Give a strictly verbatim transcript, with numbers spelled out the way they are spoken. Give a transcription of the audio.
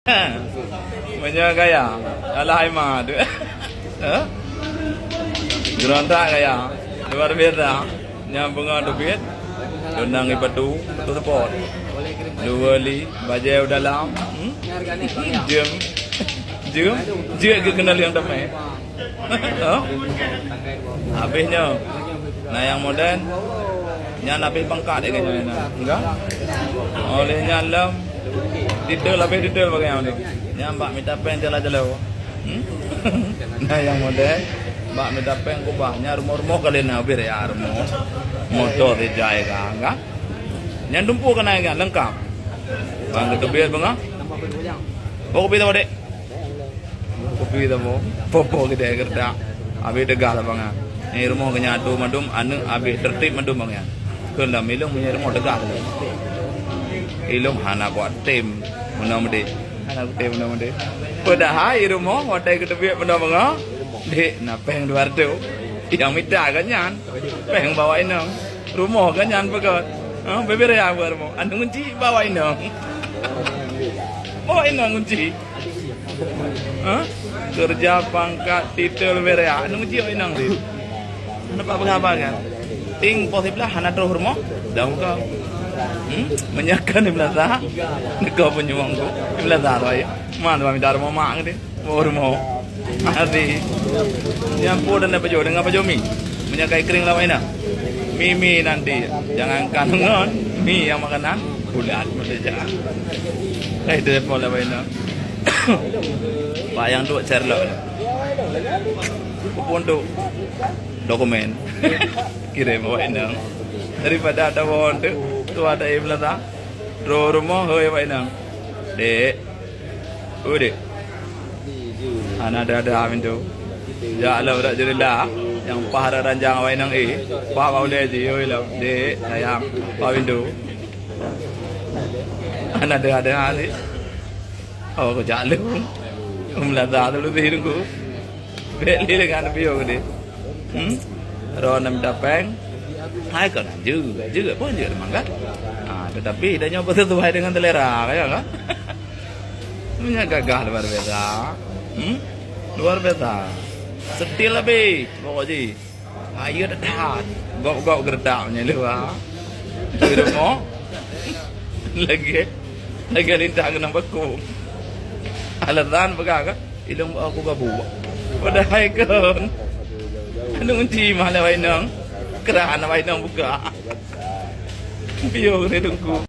Meunyoe gaya, alah hai ma tu. Hah? Gerontak gaya. Luar biasa. Nyang beungoh teubiet, tunang ipatu, patu seupôt. Dua li, bajée u dalam. Hmm? Jeuem. Jeuem. Jeuet geukeunong nyang damai. Hah? Habéh nyoe. Na nyang modern, nyan habéh pangkat deh nyoe na. Enggak? Oleh nyan lom, detail habéh detail bagaimana? Nyan bak mita péng jala-jala. Hmm? Na nyang modern, bak mita péng kubah. Nyan rumoh-rumoh kali na, bir ya rumoh. Motor dijai ka, enggak? Nyan dumpu keunan nyan, leungkap. Bang geuteubiet beungoh. Bawa kopi sama dek. Kopi sama. Popo gede gerdak. Habis tegas lah bang. Ni rumoh kena atu madum, aneuk habis tertib madum bang ya. Keu lam ilong punya rumoh tegas lah. Ilong hana kuat tim. Mana mede? Hana kuat tim mana mede? Padahai rumoh watèe geuteubiet mana bang. Dek, na péng dua ratus. Yang mita kan nyan. Péng bawa inong. Rumoh kan nyan peugah. Ha, bebere ya buat rumoh. Anu kunci bawa inong. Bawa inong kunci. Ha? Kerja pangkat titel bere ya. Anu kunci bawa inong tu. Anu pak peugah apa kan? Ting pos siblah hana troh rumoh. Dah muka. Hmm? Menyakan di belasa. Neka penyuang tu. Di belasa tu ayo. Mana minta rumoh mak gitu. Oh, rumoh. Hati. Nyan po dan pajoh dengan pajoh mi. Meunyoe kai kring lawan inong. Mi, mi nanti. Jangankan ngon mi yang makanan, bulat meuteujak. Kai telepon lawan inong. Pak yang duk Sherlock. Kupun tu dokumen. Kirim awak inong. Daripada ada won tu, tu ada yang belasa. Ro rumoh, hoi awak inong. Dek. Oi, dek. Hana ada-ada pintu. Jak lom dak jendela. Nyang paih ranjang awai nang eh. Paih bak ulèe jih, oi lom. Dek, sayang, paih pintu. Hana ada-ada sih. Oh, kujak lom. Meulasa tu lubeh tunggu. Bèk lé dengan piôh geude. Hmm? Droeneuh mita péng. Hai kon jeuet, jeuet pun jeuet mangga. Ha, tetapi dak nyoe beusesuai dengan selera, ya kan? Meunyoe gagah luar biasa. Hmm? Luar biasa. Setil habéh pokok jih. Ayo dah that. Gop-gop geuredak meunyoe luwa. Di rumoh. Lagi, lagi lintah keunan bakong. Alasan peugah ka, ilong bak aku gabu. Padahai kon. Anu kunci mah lé wainong. Keran wainong buka. Piôh keuneuk teungku.